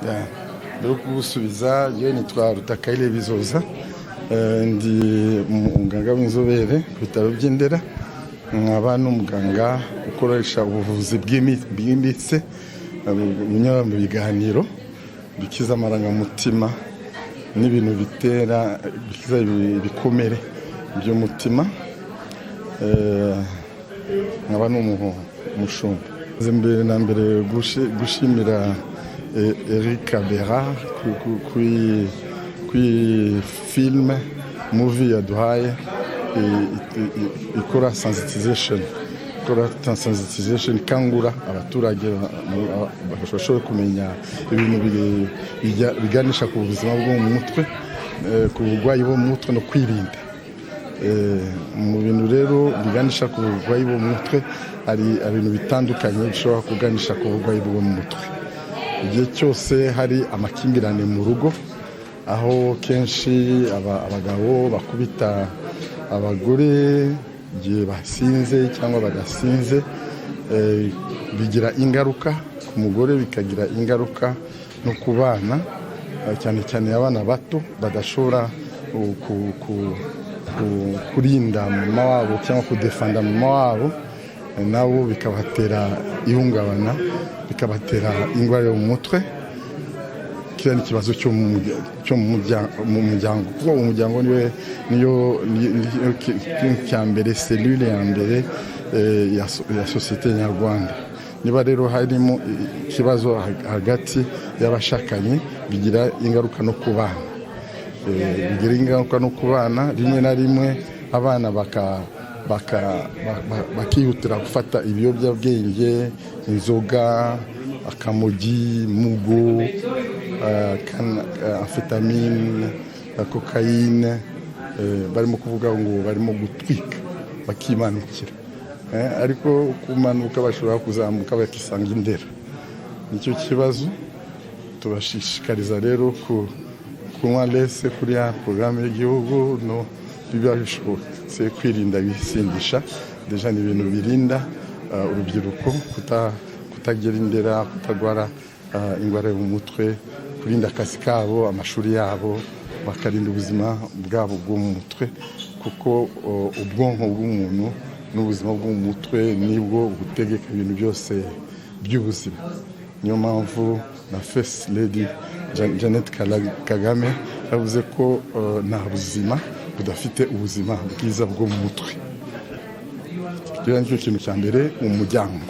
Mbere yo kugusubiza, yewe nitwa Rutakayire Bizoza. Ndi umuganga w'inzobere ku bitaro by'Indera, nkaba n'umuganga ukoresha ubuvuzi bwimbitse bunyura mu biganiro bikiza amarangamutima n'ibintu bitera bikiza ibikomere by'umutima. Nkaba n'umushumba. Mbere na mbere gushimira Eric Kabera kuri film movie yaduhaye ikora sensitization, ikora sensitization, ikangura abaturage bashobora kumenya ibintu biganisha ku buzima bwo mu mutwe, ku burwayi bwo mu mutwe no kwirinda. Mu bintu rero biganisha ku burwayi bwo mu mutwe, hari ibintu bitandukanye bishobora kuganisha ku burwayi bwo mu mutwe. Igihe cyose hari amakimbirane mu rugo, aho kenshi abagabo bakubita abagore igihe basinze cyangwa badasinze, bigira ingaruka ku mugore, bikagira ingaruka no ku bana, cyane cyane abana bato badashobora kurinda mama wabo cyangwa kudefanda mama wabo, nabo bikabatera ihungabana, bikabatera indwara yo mu mutwe. Kiriya ni ikibazo cyo mu muryango, kuko umuryango niwe niyo kintu cya mbere, cellule ya mbere ya sosiyete nyarwanda. Niba rero harimo ikibazo hagati y'abashakanye, bigira ingaruka no ku bana. Bigira ingaruka no ku bana. Rimwe na rimwe abana bakihutira gufata ibiyobyabwenge, inzoga, akamogi, mugo, amphétamine, cocaïne. Barimo kuvuga ngo barimo gutwika bakimanukira. Ariko kumanuka bashobora kuzamuka bakisanga Indera. Nicyo kibazo. Tubashishikariza rero kunywa less kuri ya porogaramu y'igihugu, no biba bishobotse kwirinda ibisindisha. Déjà ni ibintu birinda urubyiruko kutagera Indera, kutagwara indwara yo mu mutwe, kurinda akazi kabo, amashuri yabo, bakarinda ubuzima bwabo bwo mu mutwe, kuko ubwonko bw'umuntu n'ubuzima bwo mu mutwe nibwo butegeka ibintu byose by'ubuzima. Niyo mpamvu na First Lady Jeannette Kagame yavuze ko nta buzima budafite ubuzima bwiza bwo mu mutwe. Kiriya nicyo kintu cya mbere. Umuryango,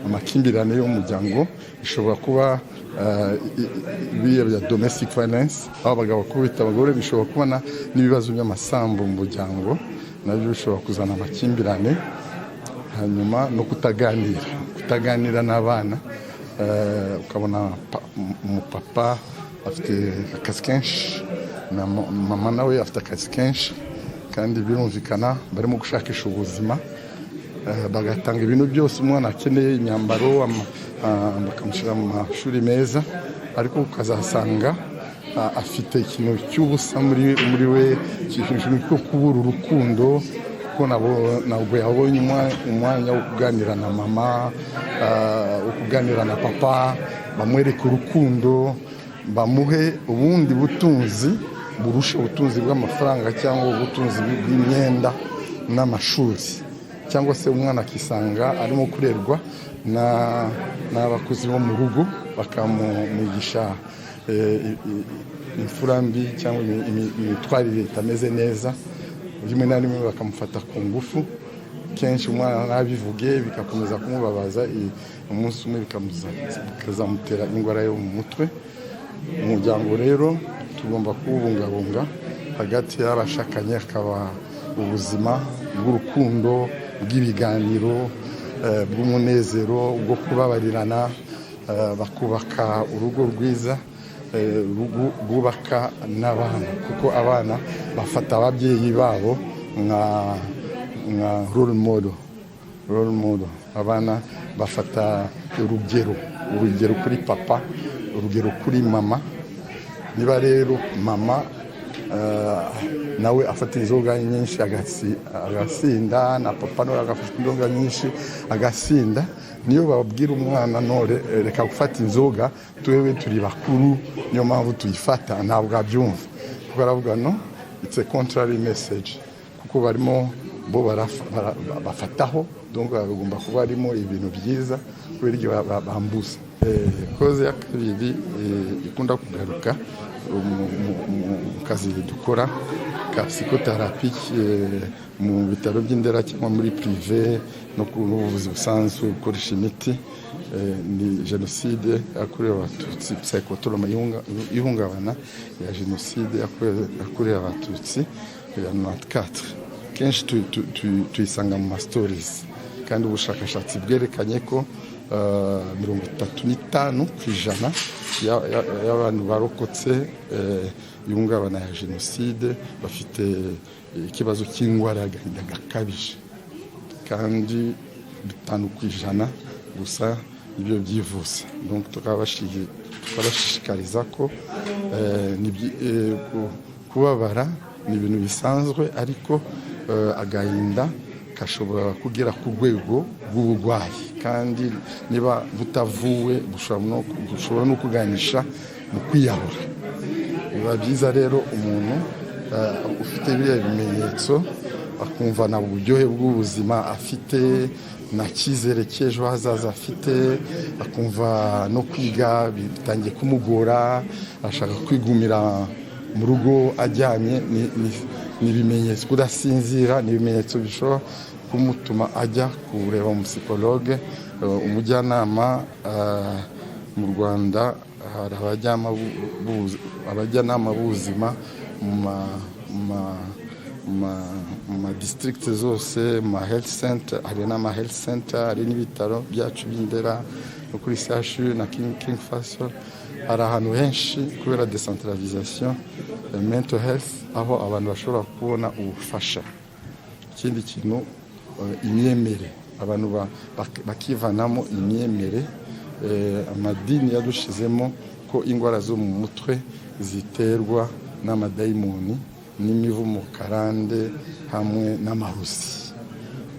amakimbirane yo mu muryango ishobora kuba biriya bya domestic violence, aho abagabo bakubita abagore. Bishobora kubona n'ibibazo by'amasambu mu muryango, nabyo bishobora kuzana amakimbirane. Hanyuma no kutaganira n'abana. Ukabona umupapa afite akazi kenshi na mama nawe afite akazi kenshi, kandi birumvikana barimo gushakisha ubuzima. Bagatanga ibintu byose umwana akeneye, imyambaro, bakamushyira mu mashuri meza, ariko ukazasanga afite ikintu cy'ubusa muri we, ikintu cyo kubura urukundo, kuko ntabwo yabonye umwanya wo kuganira na mama, wo kuganira na papa, bamwereke urukundo, bamuhe ubundi butunzi burusha ubutunzi bw'amafaranga cyangwa ubutunzi bw'imyenda n'amashuri. Cyangwa se umwana akisanga arimo kurerwa n'abakozi bo mu rugo, bakamwigisha imfura mbi cyangwa imitwarire itameze neza, rimwe na rimwe bakamufata ku ngufu. Kenshi umwana ntabivuge, bigakomeza kumubabaza, umunsi umwe bikazamutera indwara yo mu mutwe. Umuryango rero tugomba kuwubungabunga, hagati y'abashakanye hakaba ubuzima bw'urukundo, bw'ibiganiro, bw'umunezero, bwo kubabarirana, bakubaka urugo rwiza, rwubaka n'abana, kuko abana bafata ababyeyi babo nka role model, role model. Abana bafata urugero kuri papa, urugero kuri mama. Niba rero mama nawe afata inzoga nyinshi agasinda, na papa nawe agafata inzoga nyinshi agasinda. Niyo babwira umwana nore reka gufata inzoga, twewe turi bakuru niyo mpamvu tuyifata, ntabwo abyumva, kuko aravuga no, it's a contrary message, kuko barimo bo bafataho. Donc bagomba kuba harimo ibintu byiza kubera ibyo bambuza. Cause ya kabiri ikunda kugaruka mu kazi dukora ka psychothérapie mu bitaro by'Indera cyangwa muri privé no ku buvuzi busanzwe gukoresha imiti, ni jenoside yakorewe Abatutsi, psychotrauma, ihungabana ya jenoside yakorewe Abatutsi ya 94. Kenshi tuyisanga mu ma stories, kandi ubushakashatsi bwerekanye ko 35% y'abantu barokotse ihungabana ya jenoside bafite ikibazo cy'indwara y'agahinda gakabije, kandi 5% gusa ibyo byivuza. Donc tukabashishikariza ko kubabara ni ibintu bisanzwe, ariko agahinda gashobora kugera ku rwego rw'uburwayi, kandi niba butavuwe bushobora no kuganisha mu kwiyahura. Biba byiza rero umuntu ufite biriya bimenyetso, akumva nta buryohe bw'ubuzima afite, nta cyizere cy'ejo hazaza afite, akumva no kwiga bitangiye kumugora, ashaka kwigumira mu rugo aryamye, ni ibimenyetso. Kudasinzira ni ibimenyetso bishobora kumutuma ajya kureba umu psychologue, umujyanama. Mu Rwanda hari abajyanama b'ubuzima mu ma district zose, mu ma health center. Hari n'ama health center, hari n'ibitaro byacu by'Indera no kuri CHU na King Faisal. Hari ahantu henshi kubera décentralisation, mental health, aho abantu bashobora kubona ubufasha. Ikindi kintu, imyemere, abantu bakivanamo imyemere amadini yadushizemo ko indwara zo mu mutwe ziterwa n'amadayimoni n'imivumo karande hamwe n'amarozi,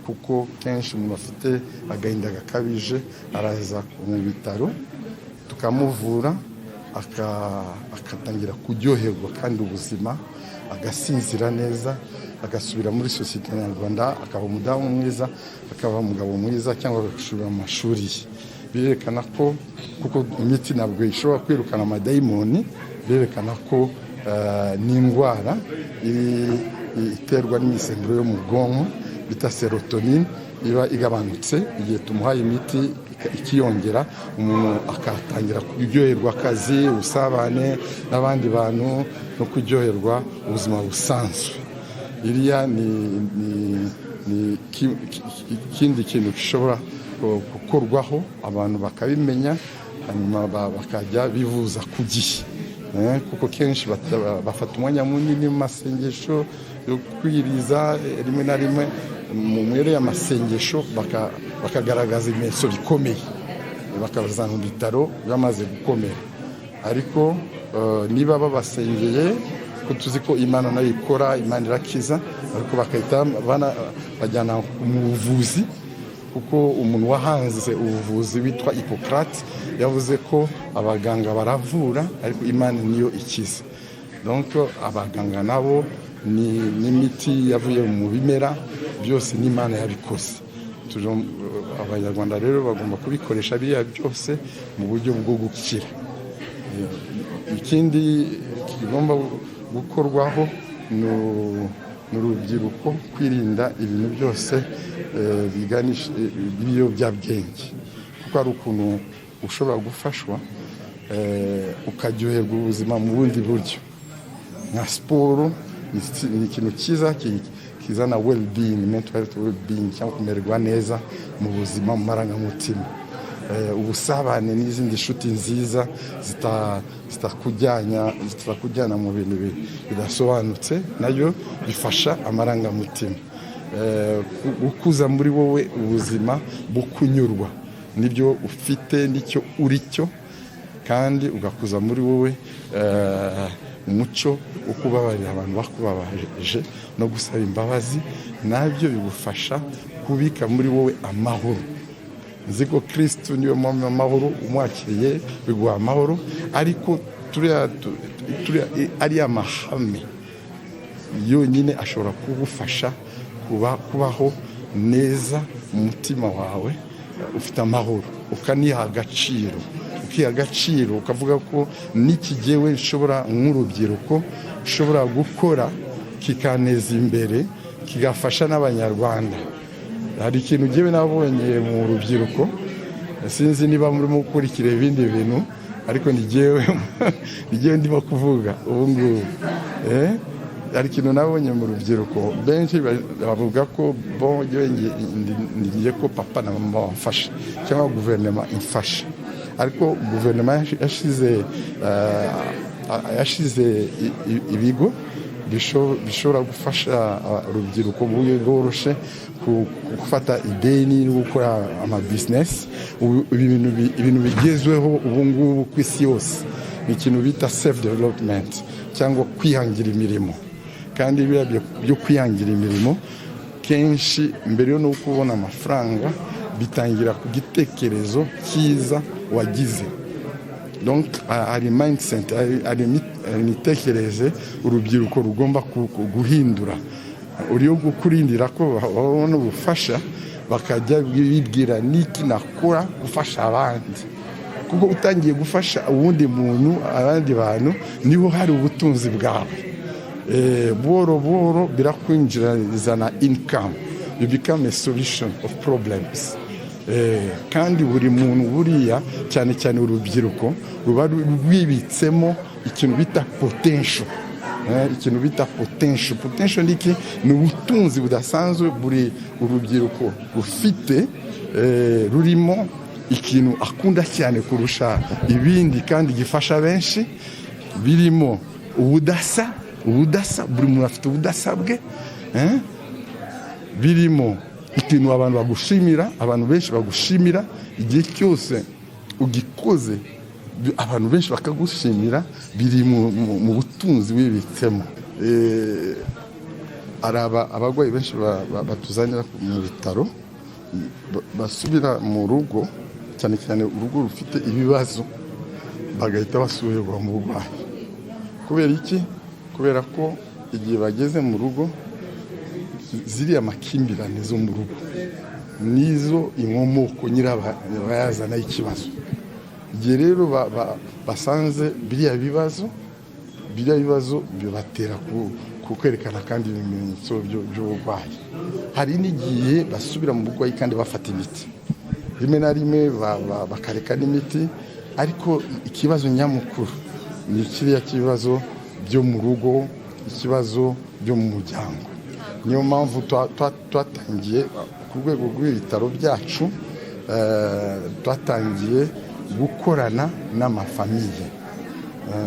kuko kenshi umuntu afite agahinda gakabije araza mu bitaro tukamuvura, akatangira kuryoherwa kandi ubuzima, agasinzira neza, agasubira muri sosiyete nyarwanda, akaba umudamu mwiza, akaba umugabo mwiza, cyangwa agasubira mu mashuri ye. Birerekana ko, kuko imiti ntabwo ishobora kwirukana amadayimoni, birerekana ko n'indwara iterwa n'imisemburo yo mu bwonko bita sérotonine iba igabanutse, igihe tumuhaye imiti ikiyongera, umuntu akatangira kuryoherwa akazi, ubusabane n'abandi bantu no kuryoherwa ubuzima busanzwe. Iriya ni ikindi kintu gishobora gukorwaho, abantu bakabimenya, hanyuma bakajya bivuza ku gihe, kuko kenshi bafata umwanya munini mu masengesho yo kwiriza, rimwe na rimwe mu mwere y'amasengesho bakagaragaza ibimenyetso bikomeye, bakabazana mu bitaro bamaze gukomera. Ariko niba babasengeye, ko tuzi ko Imana nayo ikora, Imana irakiza, ariko bagahita bajyana mu buvuzi, kuko umuntu wahanze ubuvuzi witwa Hippocrate yavuze ko abaganga baravura ariko Imana niyo ikiza. Donc abaganga nabo ni n'imiti yavuye mu bimera, byose n'Imana yabikoze. Abanyarwanda rero bagomba kubikoresha biriya byose mu buryo bwo gukira. Ikindi kigomba gukorwaho ni urubyiruko kwirinda ibintu byose biganisha ibiyobyabwenge, kuko hari ukuntu ushobora gufashwa, ukaryoherwa ubuzima mu bundi buryo, nka siporo ni ikintu cyiza kizana well being, mental health well being, cyangwa kumererwa neza mu buzima, mu marangamutima, ubusabane n'izindi nshuti nziza zitakujyana mu bintu bidasobanutse, nayo bifasha amarangamutima. Gukuza muri wowe ubuzima bwo kunyurwa n'ibyo ufite n'icyo uri cyo, kandi ugakuza muri wowe umuco wo kubabarira abantu bakubabaje no gusaba imbabazi, nabyo bigufasha kubika muri wowe amahoro. Nzi ko Kirisitu niwe mwami w'amahoro, umwakiriye biguha amahoro. Ariko turiya ariya mahame yonyine ashobora kugufasha kubaho neza mu mutima wawe ufite amahoro, ukaniha agaciro, ukiha agaciro, ukavuga ko n'iki jyewe nshobora nk'urubyiruko nshobora gukora kikaneza imbere, kigafasha n'Abanyarwanda. Hari ikintu jyewe nabonye mu rubyiruko, sinzi niba murimo gukurikira ibindi bintu, ariko ni jyewe ndimo kuvuga ubu ngubu. Hari ikintu nabonye mu rubyiruko, benshi bavuga ko bon, jyewe ngiye ko papa na mama bamfasha cyangwa guverinoma imfasha. Ariko guverinoma yashize ibigo bishobora gufasha urubyiruko mu buryo bworoshye gufata ideni no gukora amabizinesi. Ubu ibintu bigezweho ubu ngubu ku isi yose ni ikintu bita self development cyangwa kwihangira imirimo. Kandi biriya byo kwihangira imirimo, kenshi mbere yo no kubona amafaranga bitangira ku gitekerezo cyiza wagize. Donc hari mindset, hari imitekerereze urubyiruko rugomba guhindura. Uriyo kurindira ko babona ubufasha, bakajya bibwira niki nakora gufasha abandi, kuko utangiye gufasha uwundi muntu, abandi bantu, niho hari ubutunzi bwawe. Buhoro buhoro birakwinjirizana income, you become a solution of problems. Kandi buri muntu buriya, cyane cyane urubyiruko, ruba rwibitsemo ikintu bita potential. Ikintu bita potential. Potential ni iki? Ni ubutunzi budasanzwe buri urubyiruko rufite, rurimo ikintu akunda cyane kurusha ibindi kandi gifasha benshi, birimo ubudasa. Ubudasa, buri muntu afite ubudasa bwe, birimo ikintu abantu bagushimira, abantu benshi bagushimira. Igihe cyose ugikoze, abantu benshi bakagushimira, biri mu butunzi wibitsemo. Hari abarwayi benshi batuzanira mu bitaro, basubira mu rugo, cyane cyane urugo rufite ibibazo, bagahita basubirwa mu burwayi. Kubera iki? Kubera ko igihe bageze mu rugo, ziriya makimbirane zo mu rugo nizo inkomoko nyirabayazana y'ikibazo. Igihe rero basanze biriya bibazo bibatera kwerekana kandi ibimenyetso by'uburwayi. Hari n'igihe basubira mu burwayi kandi bafata imiti, rimwe na rimwe bakareka n'imiti. Ariko ikibazo nyamukuru ni kiriya kibazo byo mu rugo, ikibazo byo mu muryango. Niyo mpamvu twatangiye ku rwego rw'ibitaro byacu, twatangiye gukorana n'amafamille.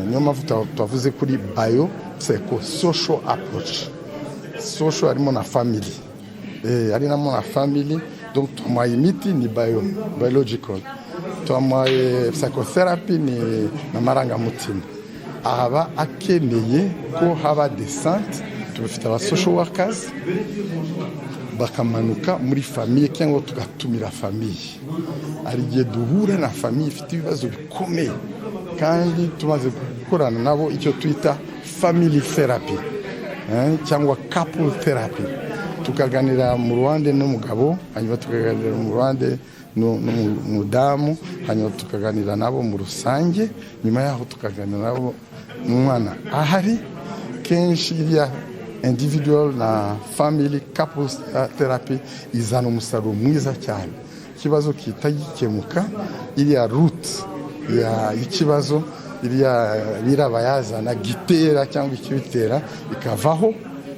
Niyo mpamvu twavuze kuri bio psycho social approach. Social harimo na family, harimo na family. Donc twamuhaye imiti ni biological, twamuhaye psychotherapy ni n'amarangamutima, aba akeneye ko haba descente. Tubafite aba social workers bakamanuka muri famille cyangwa tugatumira famille. Hari igihe duhura na famille ifite ibibazo bikomeye, kandi tumaze gukorana nabo icyo twita family therapy, cyangwa couple therapy, tukaganira mu ruhande n'umugabo, hanyuma tukaganira mu ruhande n'umudamu, hanyuma tukaganira nabo mu rusange, nyuma yaho tukaganira nabo umwana ahari. Kenshi iriya individual na family couple therapy izana umusaruro mwiza cyane. Ikibazo gihita gikemuka, iriya root y'ikibazo, iriya nyirabayazana gitera cyangwa ikibitera ikavaho,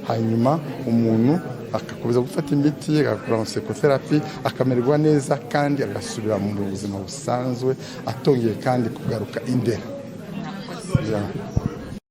hanyuma umuntu agakomeza gufata imiti, agakora psychotherapy, akamererwa neza kandi agasubira mu buzima busanzwe, atongeye kandi kugaruka indera. Yeah.